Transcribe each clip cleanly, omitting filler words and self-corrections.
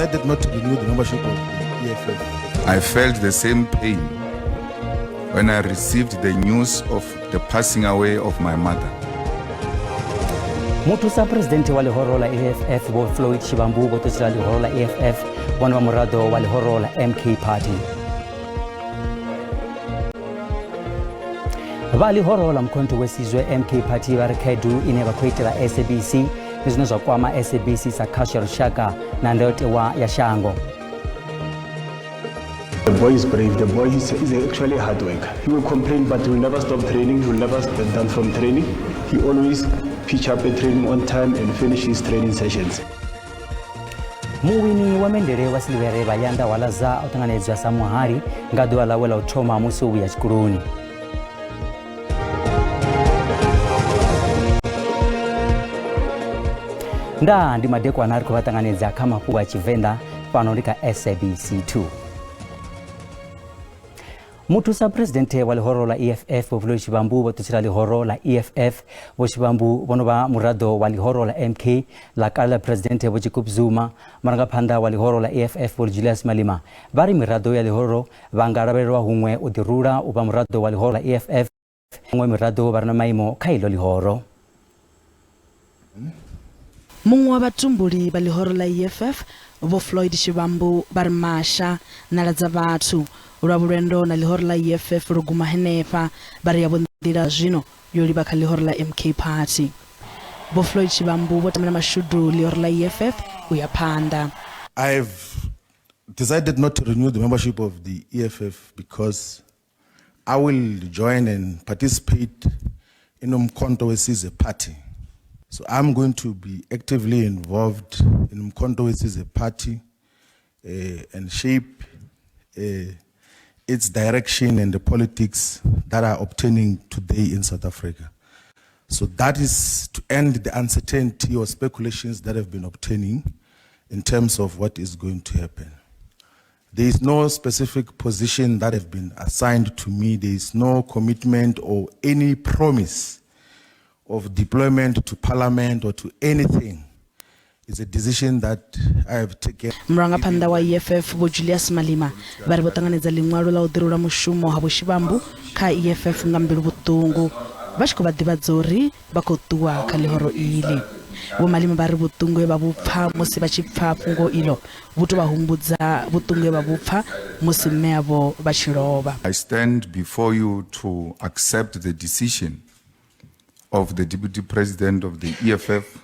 Decided not to renew the membership of the EFF. I felt the same pain when I received the news of the passing away of my mother. Muthusa Phresidennde wa ḽihoro ḽa EFF Vho Floyd Shivambu vho ṱutshela ḽihoro ḽa EFF vho no vha muraḓo wa ḽihoro ḽa MK Party. Vha ḽihoro ḽa Mkhonto weSizwe MK Party vha ri khaedu ine vha khou itela SABC ndi zwine zwa kwama SABC sa khasho ya lushaka na ndayotewa ya shango. The boy is brave. The boy is actually a hard worker. He will complain, but he will never stop training. He will never step down from training. He always pitch up at training on time and finish his training sessions. Muwini wa mendele wa silivhere Vhayanda Walaza o ṱanganedzwa sa muhali nga ḓuvha ḽawe ḽa u thoma musi o vhuya tshikoloni. Ndaa ndi madekwana ri khou vha ṱanganedza kha mafhungo a Tshivenḓa fhano ndi kha SABC 2. Muthusa Phresidennde wa ḽihoro ḽa EFF Vho Floyd Shivambu vho ṱutshela ḽihoro ḽa EFF. Vho Shivambu vho no vha muraḓo wa ḽihoro ḽa MK ḽa kale ḽa Phresidennde Vho Jacob Zuma. Murangaphanḓa wa ḽihoro ḽa EFF Vho Julius Malema vha ri miraḓo ya ḽihoro vha nga lavhelelwa huṅwe u ḓirula u vha muraḓo wa ḽihoro ḽa EFF Vhaṅwe miraḓo vha re na maimo kha iḽo ḽihoro. Muṅwe wa vhatumbuli vha ḽihoro ḽa EFF, Vho Floyd Shivambu vha ri masha, ṋala dza vhathu, lwavho lwendo na ḽihoro ḽa EFF lwo guma henefha, vha ri yavho nḓila zwino yo livha kha ḽihoro ḽa MK Party. Vho Floyd Shivambu vho tamela mashudu ḽihoro ḽa EFF u ya phanḓa. I've decided not to renew the membership of the EFF because I will join and participate in Umkhonto weSizwe Party. So I'm going to be actively involved in Umkhonto weSizwe Party and shape its direction and the politics that are obtaining today in South Africa. So that is to end the uncertainty or speculations that have been obtaining in terms of what is going to happen. There is no specific position that have been assigned to me. There is no commitment or any promise of deployment to parliament or to anything. It's a decision that I have taken. Murangaphanḓa wa EFF Vho Julius Malema vha ri vho ṱanganedza ḽiṅwalo ḽa u ḓirula mushumo ha Vho Shivambu kha EFF nga mbilu vhuṱungu vha tshi khou vha ḓivhadza uri vha khou ṱuwa kha ḽihoro iḽi. Vho Malema vha ri vhuṱungu he vha vhu pfa musi vha tshi pfa fhungo iḽo vhu tou vha humbudza vhuṱungu he vha vhu pfa musi mme avho vha tshi lovha. I stand before you to accept the decision of the Deputy President of the EFF,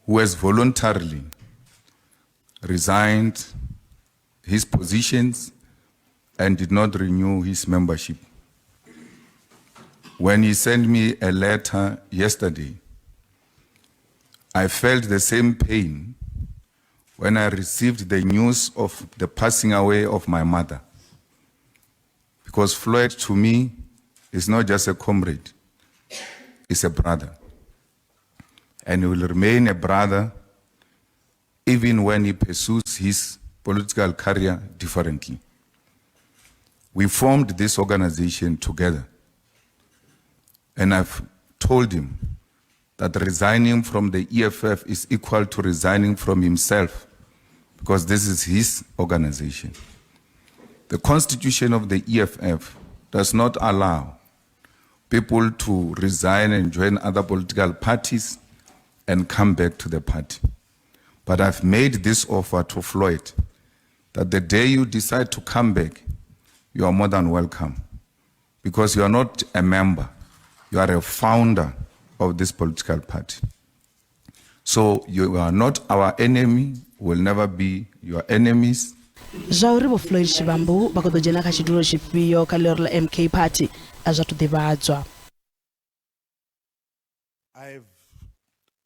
who has voluntarily resigned his positions and did not renew his membership. When he sent me a letter yesterday, I felt the same pain when I received the news of the passing away of my mother. Because Floyd, to me, is not just a comrade, he's a brother. And he will remain a brother even when he pursues his political career differently. We formed this organization together. And I've told him that resigning from the EFF is equal to resigning from himself, because this is his organization. The constitution of the EFF does not allow people to resign and join other political parties and come back to the party. But I've made this offer to Floyd that the day you decide to come back, you are more than welcome, because you are not a member, you are a founder of this political party. So you are not our enemy, will never be your enemies. Zwa uri Vho Floyd Shivambu vha khou ḓo dzhena kha tshidulo tshifhio kha ḽihoro ḽa MK Party a zwa thu ḓivhadzwa. I've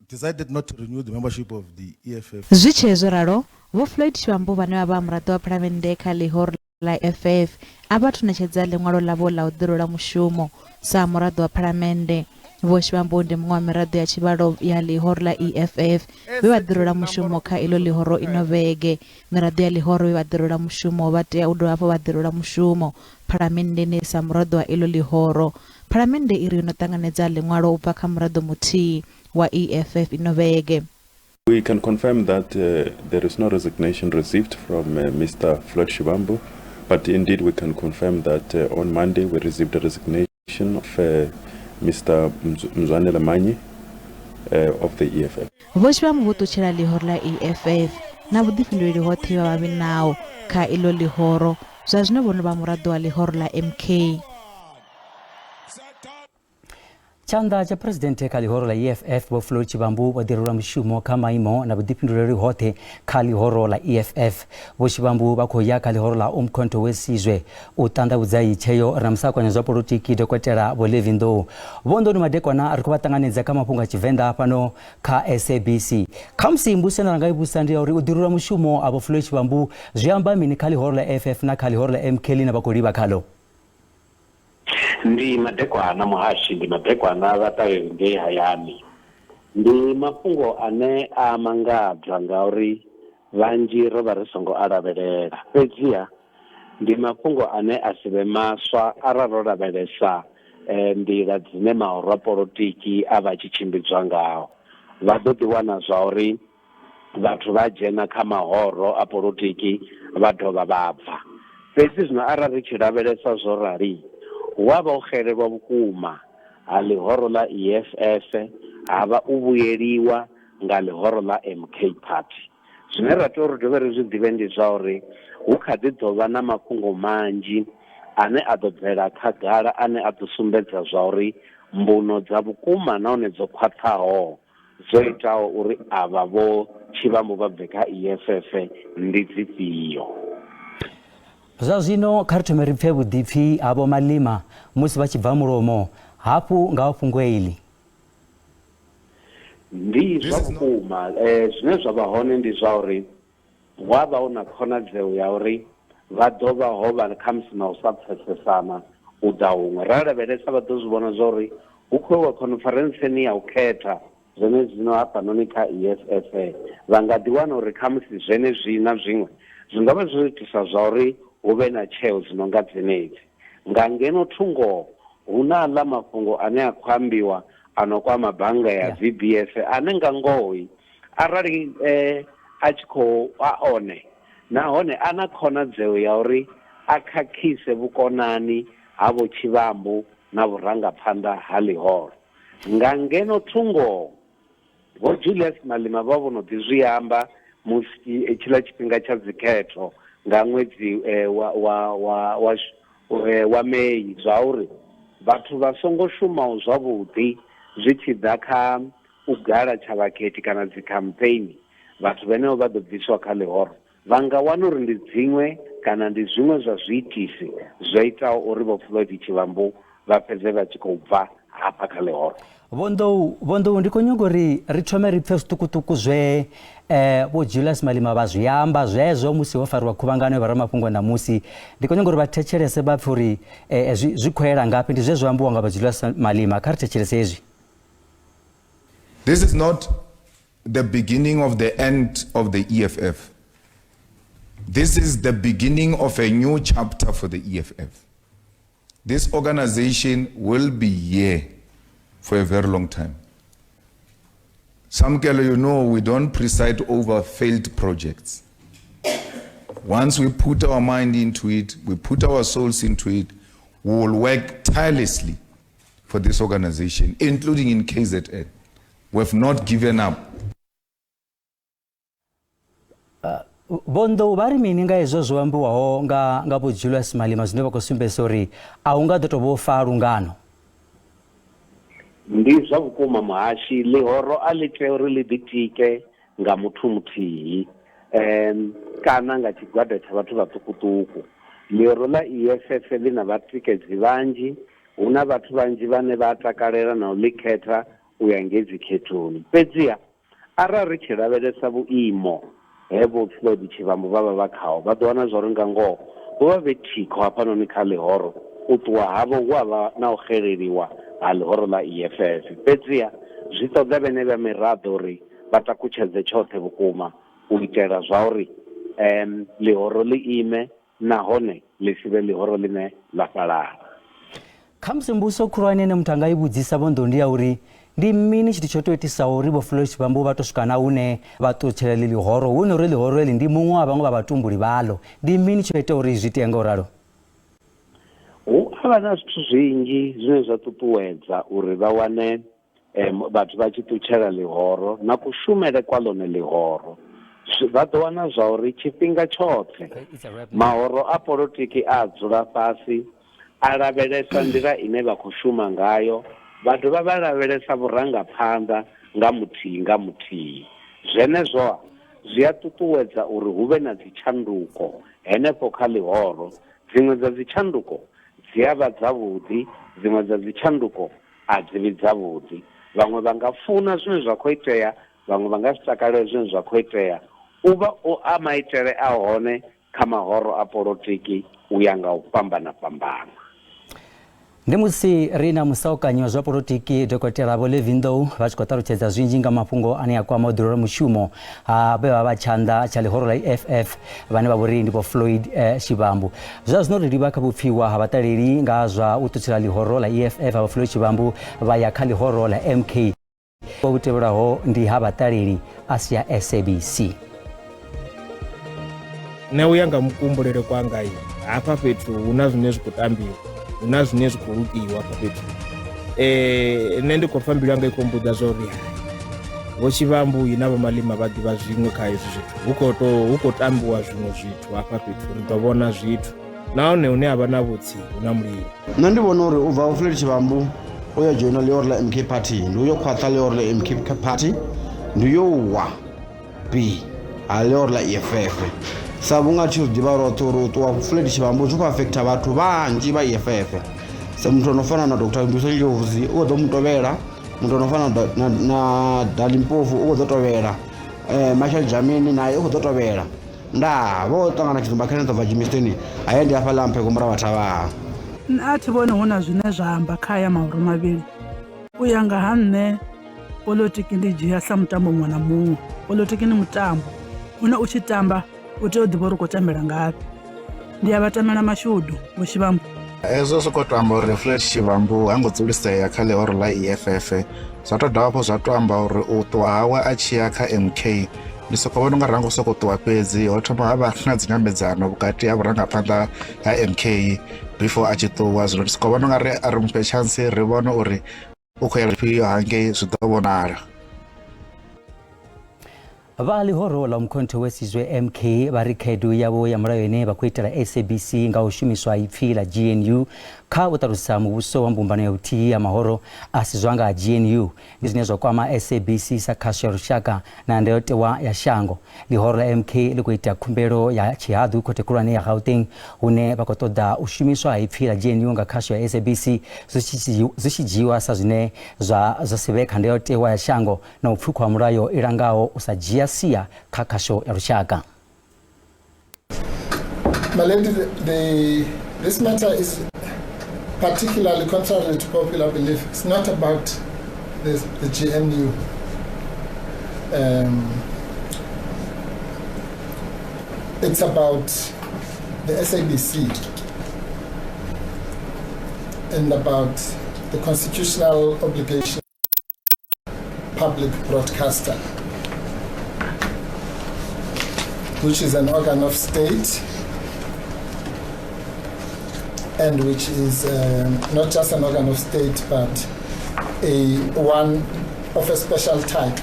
decided not to renew the membership of the EFF. Zwi tshee zwo ralo, Vho Floyd Shivambu vhane vha vha muraḓo wa phalamennde kha ḽihoro ḽa EFF a vha athu ṋetshedza ḽiṅwalo ḽavho ḽa u ḓirula mushumo sa muraḓo wa phalamennde. Vho Shivambu ndi muṅwe wa miraḓo ya tshivhalo ya ḽihoro ḽa EFF vhe vha ḓirula mushumo kha iḽo ḽihoro ino vhege. Miraḓo ya ḽihoro vhe vha ḓirula mushumo vha tea u dovha hafhu vha ḓirula mushumo phalamenndeni sa muraḓo wa iḽo ḽihoro. Phalamennde i ri yo no ṱanganedza ḽiṅwalo u bva kha muraḓo muthihi wa EFF ino vhege. We can confirm that there is no resignation received from Mr. Floyd Shivambu, but indeed we can confirm that on Monday we received a resignation of Mr. Mzwanele Manyi of the EFF. Vho Shivambu vho ṱutshela ḽihoro ḽa EFF na vhuḓifhinduleli hoṱhe vha vha naho kha iḽo ḽihoro zwa zwino vho no vha muraḓo wa ḽihoro ḽa MK. Tshanḓa tsha Phresidennde kha ḽihoro ḽa EFF Vho Floyd Shivambu vho ḓirula mushumo kha maimo na vhuḓifhinduleli hoṱhe kha ḽihoro ḽa EFF. Vho Shivambu vha khou ya kha ḽihoro ḽa Umkhonto we Sizwe u ṱanḓavhudza iyi tsheo ri na musakwanya zwa polotiki Dokotela Vho Levi Nḓou. Vho Nḓou ndi madekwana ri khou vha ṱanganedza kha mafhungo a Tshivenḓa fhano kha SABC. Khamusi mbudziso ine ra nga i vhudzisa ndi ya uri u ḓirula mushumo ha Vho Floyd Shivambu zwi amba mini kha ḽihoro ḽa EFF na kha ḽihoro ḽa MK ḽine vha khou livha khaḽo? Ndi madekwana muhashi, ndi madekwana vhaṱaleli ngei hayani. Ndi mafhungo ane a mangadza ngauri vhanzhi ro vha ri songo a lavhelela. Fhedziha ndi mafhungo ane a si vhe maswa arali ro lavhelesa nḓila dzine mahoro a polotiki a vha tshi tshimbidzwa ngao. Vha ḓo ḓi wana zwa uri vhathu vha dzhena kha mahoro a polotiki vha dovha vha bva. Fhedzi zwino arali ri tshi lavhelesa zwo rali, hu a vha u xelelwa vhukuma ha ḽihoro ḽa EFF ha vha u vhuyeliwa nga ḽihoro ḽa MK Party. Zwine ra tea uri dovhe ri zwi ḓivhe ndi zwa uri hu kha ḓi ḓo vha na mafhungo manzhi ane a ḓo bvela khagala ane a ḓo sumbedza zwa uri mbuno dza vhukuma nahone dzo khwaṱhaho dzo itaho uri avha Vho Tshivhambu vha bve kha EFF ndi dzifhio? Zwa zwino kha ri thome ri pfe vhuḓipfi ha Vho Malima musi vha tshi bva mulomo hafhu nga ha fhungo iḽi. Ndi zwa vhukuma. Zwine zwa vha hone ndi zwa uri hu a vha hu na khonadzeo ya uri vha ḓo vha ho vha khamusi na u sa pfesesana u ḓa huṅwe. Ra lavhelesa vha ḓo zwi vhona zwa uri hu khou iwa khonferentseni ya u khetha zwenezwino hafhanoni kha EFF. Vha nga ḓi wana uri khamusi zwenezwi na zwiṅwe zwi nga vha zwo itisa zwa uri hu vhe na tsheo dzi no nga dzenedzi. Nga ngeno thungo hu na aḽa mafhungo ane a khou ambiwa a no kwama bannga ya VBS ane nga ngoho arali a tshi khou a one nahone a na khonadzeo ya uri a khakhise vhukonani ha Vho Tshivhambu na vhurangaphanḓa ha ḽihoro. Nga ngeno thungo, Vho Julius Malema vha vho no ḓi zwi amba musi tshiḽa tshifhinga tsha dzikhetho nga ṅwedzi wa wa wa wa wa May zwauri vhathu vha songo shumaho zwavhuḓi zwi tshi ḓa kha u gala tsha vhakhethi kana dzikhampheini, vhathu vhenevho vha ḓo bviswa kha ḽihoro. Vha nga wana uri ndi dziṅwe kana ndi zwiṅwe zwa zwiitisi zwo itaho uri Vho Floyd Tshivhambu vha fhedze vha tshi khou bva hafha kha ḽihoro. Vho Nḓou, Vho Nḓou, ndi khou nyaga uri ri thome ri pfe zwiṱukuṱuku zwe Vho Julius Malema vha zwi amba zwezwo musi ho fariwa khuvhangano ya vhoramafhungo ṋamusi. Ndi khou nyaga uri vha thetshelese vha pfe uri zwi, zwi khou yela ngafhi. Ndi zwe zwa ambiwa nga Vho Julius Malema. Kha ri thetshelese hezwi. This is not the beginning of the end of the EFF. This is the beginning of a new chapter for the EFF. This organization will be here for a very long time. Samkelo, you know, we don't preside over failed projects. Once we put our mind into it, we put our souls into it, we will work tirelessly for this organization, including in KZN. We have not given up. Vho Nḓou vha ri mini nga hezwo zwo ambiwaho nga nga Vho Julius Malema zwine vha khou sumbedzisa uri a hu nga ḓo tou vho fa lungano? Ndi zwa vhukuma muhashi, ḽihoro a ḽi tea uri ḽi ḓitike nga muthu muthihi um kana nga tshigwada tsha vhathu vhaṱukuṱuku. Ḽihoro ḽa EFF ḽi na vhatikedzi vhanzhi Hu na vhathu vhanzhi vhane vha a takalela na u ḽi khetha u ya ngei dzikhethoni. Fhedziha, arali ri tshi lavhelesa vhuimo he Vho Floyd Tshivhambu vha vha vha khaho, vha ḓo wana zwauri nga ngoho vho vha vhe thikho hafhanoni kha ḽihoro. U ṱuwa havho hu a vha na u xeleliwa ha ḽihoro ḽa EFF. Fhedziha, zwi ṱoḓa vhenevha miraḓo uri vha takutshedze tshoṱhe vhukuma u itela zwauri ḽihoro ḽi ime nahone ḽi si vhe ḽihoro ḽine ḽa fhalala. Khamusi mbudziso khulwane ine muthu a nga i vhudzisa Vho Nḓou ndi ya uri, Ndi mini tshithu tsho tou itisaho uri Vho Floyd Shivambu vha tou swika na hune vha ṱutshela ḽi ḽihoro, hu no uri ḽihoro heḽi ndi muṅwe wa vhaṅwe vha vhatumbuli vhaḽo? Ndi mini tsho itaho uri zwi itee nga u ralo? Hu a vha na zwithu zwinzhi zwine zwa ṱuṱuwedza uri vha wane vhathu vha tshi ṱutshela ḽihoro na kushumele kwa ḽone ḽihoro. Vha ḓo wana zwa uri tshifhinga tshoṱhe mahoro a polotiki a dzula fhasi a lavhelesa nḓila ine vha khou shuma ngayo, vha dovha vha lavhelesa vhurangaphanḓa nga muthihi nga muthihi. Zwenezwo zwi a ṱuṱuwedza uri hu vhe na dzitshanduko henefho kha ḽihoro. Dziṅwe dza dzitshanduko dzi a vha dzavhuḓi, dziṅwe dza dzitshanduko a dzi vhi dzavhuḓi. Vhaṅwe vha nga funa zwine zwa khou itea, vhaṅwe vha nga si takalele zwine zwa khou itea. U vha u a maitele a hone kha mahoro a polotiki u ya nga u fhambana-fhambana. Ndi musi ri na musaukanyi wa zwa polotiki Dokotela Vho Levi Ndou vha tshi khou ṱalutshedza zwinzhi nga mafhungo ane a kwama u ḓirula mushumo ha vhe vha vha tshanḓa tsha ḽihoro ḽa EFF vhane vha vhori ndi Vho Floyd Shivambu. Zwa zwino ri livha kha vhupfiwa ha vhaṱaleli nga zwa u ṱutshela ḽihoro ḽa EFF ha Vho Floyd Shivambu vha ya kha ḽihoro ḽa MK. Vhu tevhelaho ndi ha vhaṱaleli a si ya SABC. Nṋe u ya nga mukumbulele kwanga hafha fhethu hu na zwine zwi khou tambiwa, hu na zwine zwi khou lukiwa hafha fhethu. Nṋe ndi khou pfha mbilu yanga i khou mbudza zwa uri hai Vho Tshivhambu na Vho Malima vha ḓivha zwiṅwe kha hezwi zwithu, hu khou tou hu khou tambiwa zwiṅwe zwithu hafha fhethu, ri ḓo vhona zwithu nahone hune ha vha na vhutsi hu na mulilo. Nṋe ndi vhona uri u bva Floyd Tshivhambu u yo dzhoina ḽioro ḽa MK Party ndi uyo khwaṱha ḽioro ḽa MK Party, ndi yo wa B ha ḽioro ḽa EFF. Sa vhunga tshi zwi ḓivha roṱhe uri u ṱuwa Floyd Tshivhambu zwi khou affecta vhathu vhanzhi vha EFF. Sa muthu ano fana na Dr Nduso Ndlozi u khou ḓo mu tovhela, muthu ano fana na, na Dali Mpofu u khou ḓo tovhela, Marshal Dlamini naye u khou ḓo tovhela. Ndaa, vho ṱangana Tshidzumba Kenneth bva Germiston, haya ndi hafhaḽa Mphego Muravhathavha. Nṋe a thi vhoni hu na zwine zwa amba kha aya mahoro mavhili. U ya nga ha nṋe polotiki ndi dzhia sa mutambo muṅwe na muṅwe. Polotiki ndi mutambo une u tshi tamba u tea u ḓivha uri u khou tambela ngafhi. Ndi a vha tamela mashudu Vho Shivambu. Hezwo zwi khou tou amba uri Floyd Shivambu ha ngo dzulisea kha ḽihoro ḽa EFF. Zwa tou dovha hafhu zwa tou amba uri u ṱuwa hawe a tshi ya kha MK ndi soko vhona unga rango soko ṱuwa fhedzi ho thoma ha vha na dzinyambedzano vhukati ha vhurangaphanḓa ha MK before a tshi ṱuwa. Zwino ndi soko vhona unga ri a ri mufhe chance ri vhone uri u khou ya fhio hangei zwi ḓo vhonala. Vha ḽihoro ḽa Umkhonto we Sizwe MK vha ri khaedu yavho ya mulayo ine vha khou itela SABC nga u shumiswa ipfi ḽa GNU kha u ṱalusa muvhuso wa mbumbano ya vhuthihi ya mahoro a si zwa nga GNU ndi zwine zwa kwama SABC sa khasho ya lushaka na ndayotewa ya shango. Ḽihoro ḽa MK ḽi khou ita khumbelo ya tshihaḓu khothe khulwane ya Gauteng hune vha khou ṱoḓa u shumiswa ha ipfi ḽa GNU nga khasho ya SABC zwi tshi dzhiiwa sa zwine zwa si vhe kha ndayotewa ya shango na u pfukhwa mulayo i langaho u sa dzhia sia kha khasho ya lushaka. My lady, this matter is particularly contrary to popular belief. It's not about the GNU. It's about the SABC and about the constitutional obligation public broadcaster, which is an organ of state and which is not just an organ of state but a one of a special type.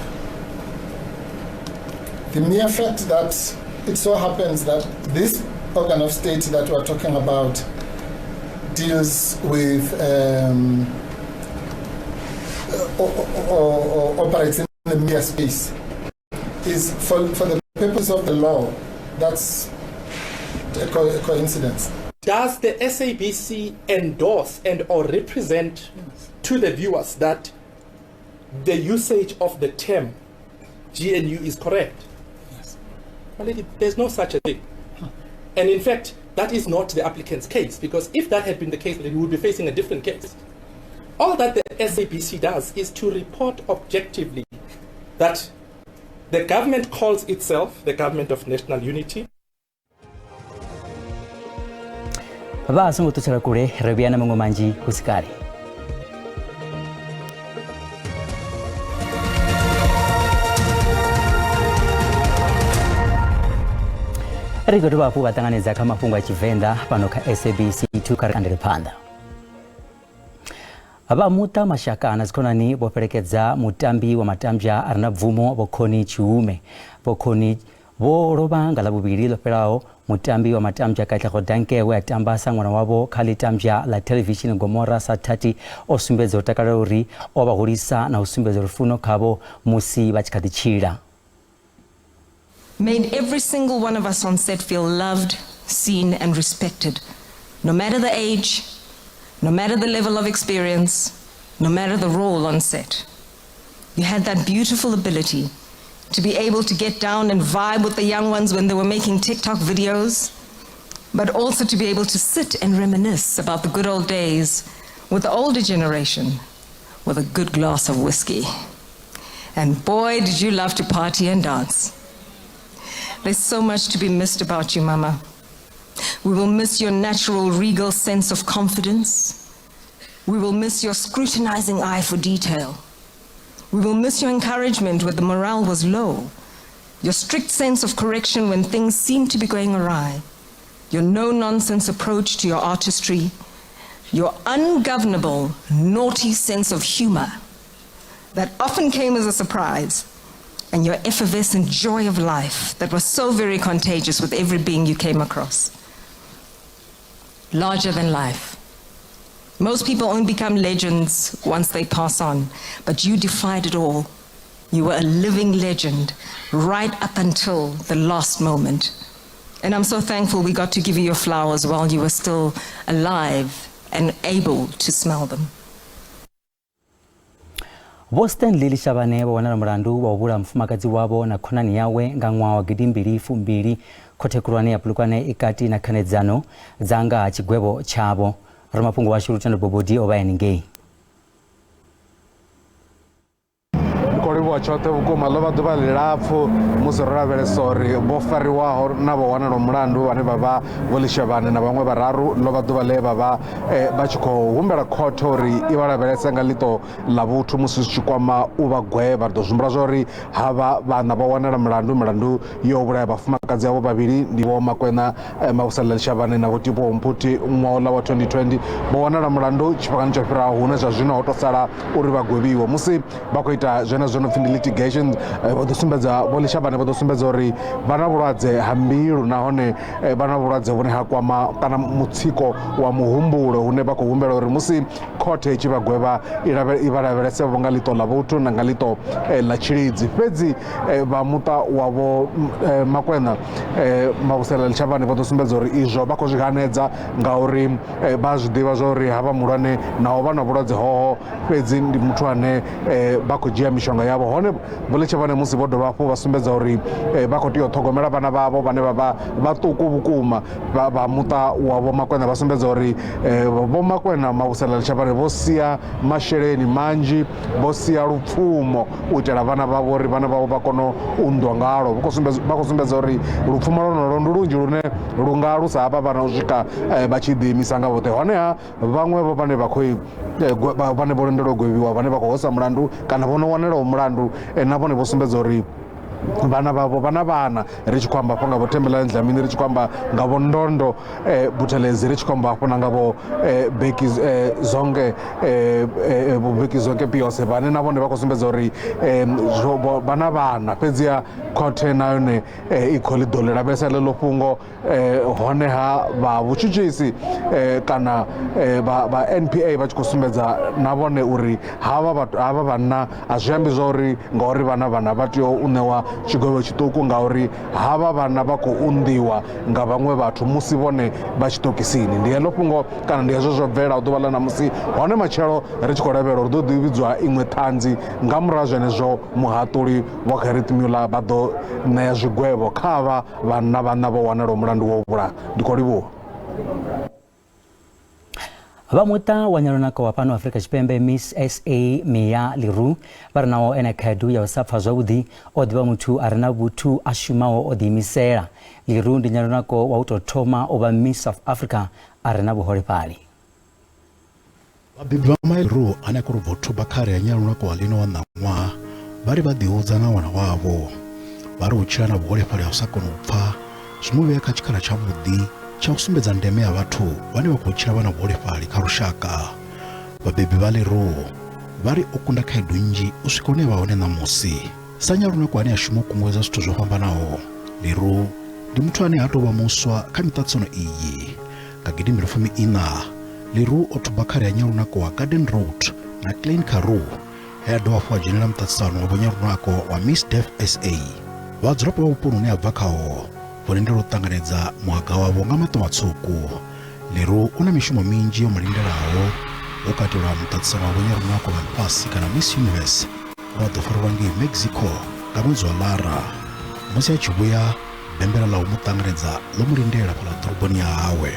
The mere fact that it so happens that this organ of state that we're talking about deals with or operates in the media space is for the purpose of the law, that's a coincidence. Does the SABC endorse and or represent to the viewers that the usage of the term GNU is correct? Yes. My lady, there's no such a thing. And in fact, that is not the applicant's case, because if that had been the case, then we would be facing a different case. All that the SABC does is to report objectively that the government calls itself the government of national unity. Vha songo ṱutshela kule, ri vhuya na maṅwe manzhi hu si kale. Ri khou dovha hafhu vha ṱanganedza kha mafhungo a Tshivenḓa fhano kha SABC 2 kha ri andele phanḓa. Vha muṱa, mashaka na dzikhonani vho fhelekedza mutambi wa matambya a re na bvumo Vho Connie Chiume. Vho Connie vho lovha nga Ḽavhuvhili ḽo fhelaho. Mutambi wa matambya Katlego Danke we a tamba sa ṅwana wavho kha ḽitambya ḽa thelevishini Gomora sa Thati o sumbedza u takalela uri o vha hulisa na u sumbedza lufuno khavho musi vha tshi kha ḓi tshila. Made every single one of us on set feel loved, seen and respected, no matter the age, no matter the level of experience, no matter the role on set. You had that beautiful ability to be able to get down and vibe with the young ones when they were making TikTok videos, but also to be able to sit and reminisce about the good old days with the older generation with a good glass of whiskey. And boy, did you love to party and dance. There's so much to be missed about you, Mama. We will miss your natural regal sense of confidence. We will miss your scrutinizing eye for detail. We will miss your encouragement when the morale was low, your strict sense of correction when things seemed to be going awry, your no-nonsense approach to your artistry, your ungovernable, naughty sense of humor that often came as a surprise, and your effervescent joy of life that was so very contagious with every being you came across. Larger than life. Most people only become legends once they pass on, but you defied it all. You were a living legend right up until the last moment. And I'm so thankful we got to give you your flowers while you were still alive and able to smell them. Vho Stanley Lishavhane vho wanala mulandu wa u vhulaha mufumakadzi wavho na khonani yawe nga ṅwaha wa gidimbili fumbili. Khothe khulwane ya Polokwane i kati na khanedzano dza nga ha tshigwevho tshavho. Ramafhungo washu Lutendo Bobodi o vha e haningei. Ndi khou livhuwa tshoṱhe vhukuma, ḽo vha ḓuvha ḽilapfu musi ro lavhelesa uri vho fariwaho na vho wanelwa mulandu vhane vha vha Vho Lishavhane na vhaṅwe vhararu, ḽo vha ḓuvha ḽe vha vha vha tshi khou humbela khothe uri i vha lavhelese nga ḽiṱo ḽa vhuthu musi zwi tshi kwama u vha gwevha. Ri ḓo zwi humbula zwa uri havha vhaṋa vho wanela mulandu milandu yo vhulaya vhafumakadzi avho vhavhili, ndi Vho Makwena Mavhusalela Lishavhane na Vho Teboho Mphuthi ṅwaha uḽa wa 2020. Vho wanela mulandu tshifhingani tsho fhiraho, hune zwa zwino ho tou sala uri vha gwevhiwe. Musi vha khou ita zwenezwo no pfhi ndi litigation, vho ḓo sumbedza, Vho Lishavhane vho ḓo sumbedza uri vha na vhulwadze ha mbilu nahone vha na vhulwadze vhune ha kwama kana mutsiko wa muhumbulo, hune vha khou humbela uri musi khothe i tshi vha gwevha i vha lavhelese vho nga ḽiṱo ḽa vhuthu na nga ḽiṱo ḽa tshilidzi. Fhedzi vha muṱa wa Vho Makwena Mavhusela Litshavhane vho ḓo sumbedza uri izwo vha khou zwi hanedza ngauri vha zwi ḓivha zwa uri havha muhulwane naho vha na vhulwadze hoho, fhedzi ndi muthu ane vha khou dzhia mishonga yavho. Hone Vho Litshavhane musi vho dovha hafhu vha sumbedza uri vha khou tea u ṱhogomela vhana vhavho vhane vha vha vhaṱuku vhukuma. Vha muṱa wa Vho Makwena vha sumbedza uri Vho Makwena Mavhusela Litshavhane vho sia masheleni manzhi, vho sia lupfumo u itela vhana vhavho uri vhana vhavho vha kone u nndwa ngalo. Vha khou sumbedza uri lupfumo lwonolwo ndi lunzhi lune lu nga alusa havha vhana u swika vha tshi ḓiimisa nga vhoṱhe. Honeha vhaṅwe vho vhane vha khou vhane vho lindela u gwevhiwa, vhane vha khou hosa mulandu kana vho no wanelaho mulandu, na vhone vho sumbedza uri vhana vhavho vha na vhana. Ri tshi khou amba hafho nga Vho Thembelani Dlamini, ri tshi khou amba nga Vho Ndondo Buthelezi, ri tshi khou amba hafho na nga Vho Bheki Zonke, Vho Bheki Zonke Piose, vhane na vhone vha khou sumbedza uri vha na vhana. Fhedziha khothe na yone i khou ḽi ḓo ḽi lavhelesa ḽeḽo fhungo. Honeha vha vhutshutshisi kana vha NPA vha tshi khou sumbedza na vhone uri havha havha vhanna a zwi ambi zwa uri ngauri vhana vhana vha tea u ṋewa tshigwevho tshiṱuku, ngauri havha vhana vha khou unḓiwa nga vhaṅwe vhathu musi vhone vha tshiṱokisini. Ndi heḽo fhungo kana ndi hezwo zwo bvelelaho ḓuvha ḽa ṋamusi. Hone matshelo ri tshi khou lavhelela uri ḓo ḓi vhidzwa iṅwe ṱhanzi, nga murahu zwenezwo muhaṱuli Vho Gerrit Muller vha ḓo ṋea zwigwevho kha avha vhanna vhaṋa vho wanelaho mulandu wa u vhulaha. Ndi khou livhuwa. Vha muṱa wa nyalunako wa fhano Afrika Tshipembe Miss SA Mia Le Roux vha ri naho e na khaedu ya u sa pfa zwavhuḓi, o ḓivha muthu a re na vhuthu a shumaho o ḓiimisela. Le Roux ndi nyalunako wa u tou thoma u vha Miss South Africa a re na vhuholefhali. Vhabebi vha Mia Le Roux ane a khou tou bva u thuba khare ya nyalunako wa ḽino wa ṋaṅwaha vha ri vha ḓihudza nga ṅwana wavho. Vha ri u tshila na vhuholefhali ha u sa kona u pfa zwi mu vhea kha tshikhala tshavhuḓi tsha u sumbedza ndeme ya vhathu vhane vha khou tshila vha na vhuholefhali kha lushaka. Vhabebi vha Leroux vha ri o kunda khaedu nnzhi u swika hune a vha hone ṋamusi. Sa nyalunako ane a shuma u kunguwedza zwithu zwo fhambanaho, Leroux ndi muthu ane ha tou vha muswa kha miṱaṱisano iyi. Nga gidimbili fumi iṋa, Leroux o thuba khare ya nyalunako wa Garden Road na Klein Karoo, he a dovha hafhu a dzhenela muṱaṱisano wa vhonyalunako wa Miss Deaf SA. Vhadzulapo vha vhuponi hune a bva khaho vho lindela u ṱanganedza muhaga wavho nga maṱo matswuku. Leroux u na mishumo minzhi yo mu lindelaho, hu katelwa muṱaṱisano wa vhonyalunako vha ḽifhasi kana Miss Universe we wa ḓo farelwa ngei Mexico nga ṅwedzi wa Lara. Musi a tshi vhuya, bembela ḽa u mu ṱanganedza ḽo mu lindela fhaḽa ḓoroboni ya hawe.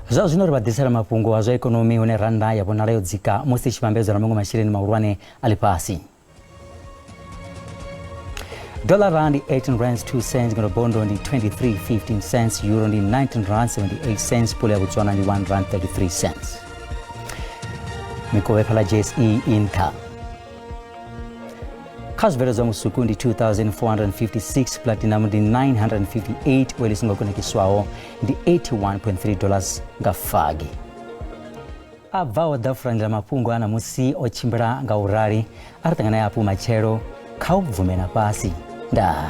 Zwa zwino ri vha ḓisela mafhungo a zwa ikonomi hune rannda ya vhonala yo dzika musi i tshi vhambedzwa na maṅwe masheleni mahulwane a ḽifhasi. Dollar ndi 18 rands 2 cents, ngeno bondo ndi 23.15 cents, euro ndi 19 rand 78 cents, pula ya Botswana ndi 1 rand 33 cents. Mikovhe fhala JSE i nṱha. Kha zwibveledzwa musuku ndi 2456, platinum ndi 958, oil i songo kunakiswaho ndi 81.3 dollars nga fagi. A bvaho ḓafulani ḽa mafhungo a ṋamusi o tshimbila nga u rali, a ri ṱangana hafhu matshelo kha u bvume na fhasi. Ndaa.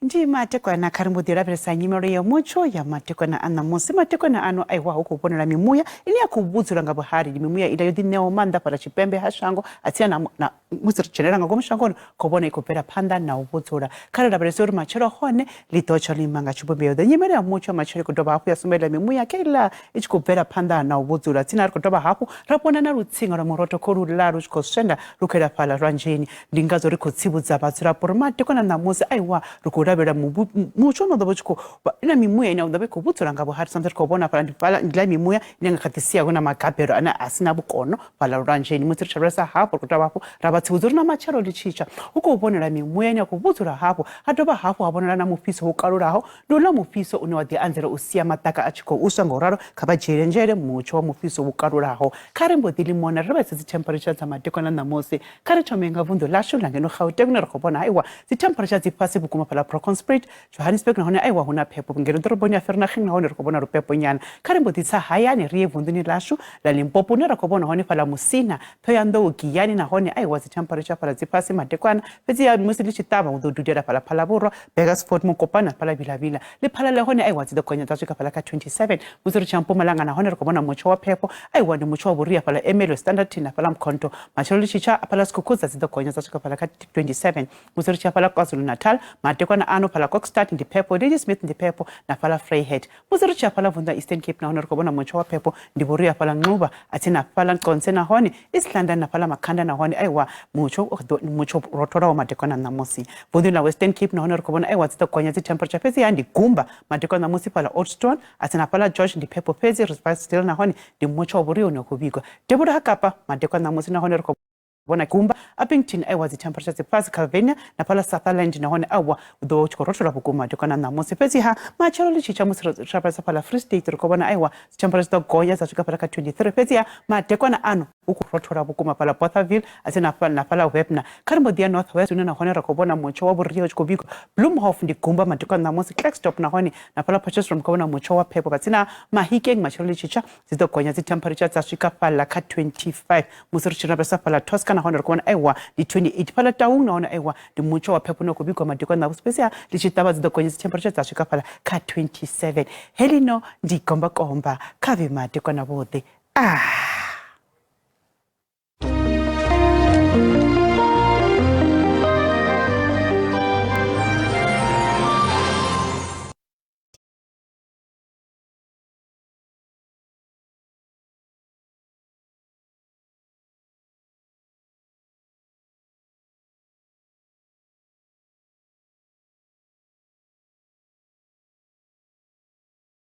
Ndi matekwana kha ri mbo ḓi lavhelesa nyimelo ya mutsho ya matekwana a ṋamusi. Matekwana ano aiwa hu khou vhonala mimuya ine ya khou vhudzula nga vhuhali. Ndi mimuya iḽa yo ḓiṋeaho maanḓa fhaḽa tshipembe ha shango a tsina na musi ri dzhenela nga ngomu shangoni khou vhona i khou bvela phanḓa na u vhudzula. Kha ri lavhelese uri matshelo hone ḽi ḓo tsha ḽo ima nga tshivhumbeo ḓe. Nyimele ya mutsho ya matshelo i khou dovha hafhu ya sumbedza mimuya kheiḽa i tshi khou bvela phanḓa na u vhudzula. Tsini ri khou dovha hafhu ra vhona na lutsinga lwa murotho kholuḽa lu tshi khou swenda lu khou yela fhaḽa lwanzheni. Ndi ngazwo ri khou tsivhudza vhadzulapo uri madekwana ṋamusi aiwa ri khou lavhelela mutsho une wa ḓo vha u tshi khou na mimuya ine ya ḓo vha i khou vhudzula nga vhuhali sa musi ri khou vhona fhaḽa ndi fhaḽa nḓila mimuya ine nga kha ḓi sia hu na magabelo ane a si na vhukono fhaḽa lwanzheni. Musi ri tshi lavhelesa hafhu ri khou dovha hafhu ra vha tsivhudza uri na matshelo ḽi tshi tsha hu khou vhonala mimuya ine ya khou vhudzula hafhu ha dovha hafhu ha vhonala na mufhiso wo kalulaho. Ndi uḽa mufhiso une wa ḓi anzela u sia maṱaka a tshi khou swa, ngauralo kha vha dzhiele nzhele mutsho wa mufhiso wo kalulaho. Kha ri mbo ḓi limona ri lavhelese dzi temperature dza madekwana ṋamusi. Kha ri thome nga vunḓu ḽashu ḽa ngeno Gauteng hune ra khou vhona aiwa dzi temperature dzi fhasi vhukuma fhaḽa Bronkhorstspruit, Johannesburg nahone aiwa hu na phepho ngeno ḓoroboni ya Vereeniging nahone ri khou vhona lupepho nyana. Kha ri mbo ḓi tsa hayani ri ye vunḓuni ḽashu ḽa Limpopo hune ra khou vhona hone fhaḽa Musina, Thohoyandou, Giyani nahone aiwa dzi temperature fhaḽa dzi fhasi madekwana fhedzi ya musi ḽi tshi ṱavha hu ḓo dudela fhaḽa Phalaborwa, Burgersfort, Mokopane fhaḽa Vilavila. Ḽiphalale hone aiwa dzi ḓo gonya dza swika fhaḽa kha 27. Musi ri tshi ya Mpumalanga nahone ri khou vhona mutsho wa phepho aiwa ndi mutsho wa vhuria fhaḽa Ermelo, Standerton na fhaḽa Mkhonto. Matshelo ḽi tshi tsha fhaḽa Skukuza dzi ḓo gonya dza swika fhaḽa kha 27. Musi ri tshi ya fhaḽa KwaZulu-Natal, madekwana ano fhaḽa Kokstad ndi phepho, Ladysmith ndi phepho na fhaḽa Vryheid. Musi ri tshi ya fhaḽa vunḓu ḽa Eastern Cape nahone ri khou vhona mutsho wa phepho ndi vhuria fhaḽa Nxuba, atsina na fhaḽa Nconse nahone East London na fhaḽa Makhanda nahone aiwa mutsho mutsho rotholaho madekwana ṋamusi. Vunḓuni ḽa Western Cape nahone ri khou vhona aiwa dzi ḓo gonya dzi temperature fhedzi ya ndi gumba madekwana ṋamusi fhaḽa Oudtshoorn, atsina fhaḽa George ndi phepho fhedzi Riversdale nahone ndi mutsho wa vhuria une wa khou vhigwa. Devhula ha Kapa madekwana ṋamusi nahone ri khou vhona gumba Upington aiwa dzi temperature dzi fhasi Calvinia na fhaḽa Sutherland nahone aiwa hu ḓo vha hu tshi khou rothola vhukuma madekwana ṋamusi fhedzi-ha matshelo ḽi tshi tsha musi ri lavhelesa fhaḽa Free State ri khou vhona aiwa dzi temperature dzi ḓo gonya dza swika fhaḽa kha 23 fhedzi-ha madekwana ano hu khou rothola vhukuma fhaḽa Bothaville a tsini na fhaḽa Webner. Kha ri mbo ḓi ya North West hune nahone ra khou vhona mutsho wa vhuria u tshi khou vhigwa Bloemhof ndi gumba madekwana ṋamusi Klerksdorp nahone na fhaḽa Potchefstroom khou vhona mutsho wa phepho vhatsina Mahikeng matshelo ḽi tshi tsha dzi ḓo gonya dzi temperature dza swika fhaḽa kha 25 musi ri tshi lavhelesa fhaḽa Tosca nahone ri khou vhona aiwa ndi 28 fhaḽa Taung nahone aiwa ndi mutsho wa phepho une wa khou vhigwa madekwana ṋamusi fhedziha ḽi tshi ṱavha dzi ḓo gonya dzi temperature dza swika fhaḽa kha 27 heḽino ndi gombakomba kha vhe madekwana vhuḓi ah.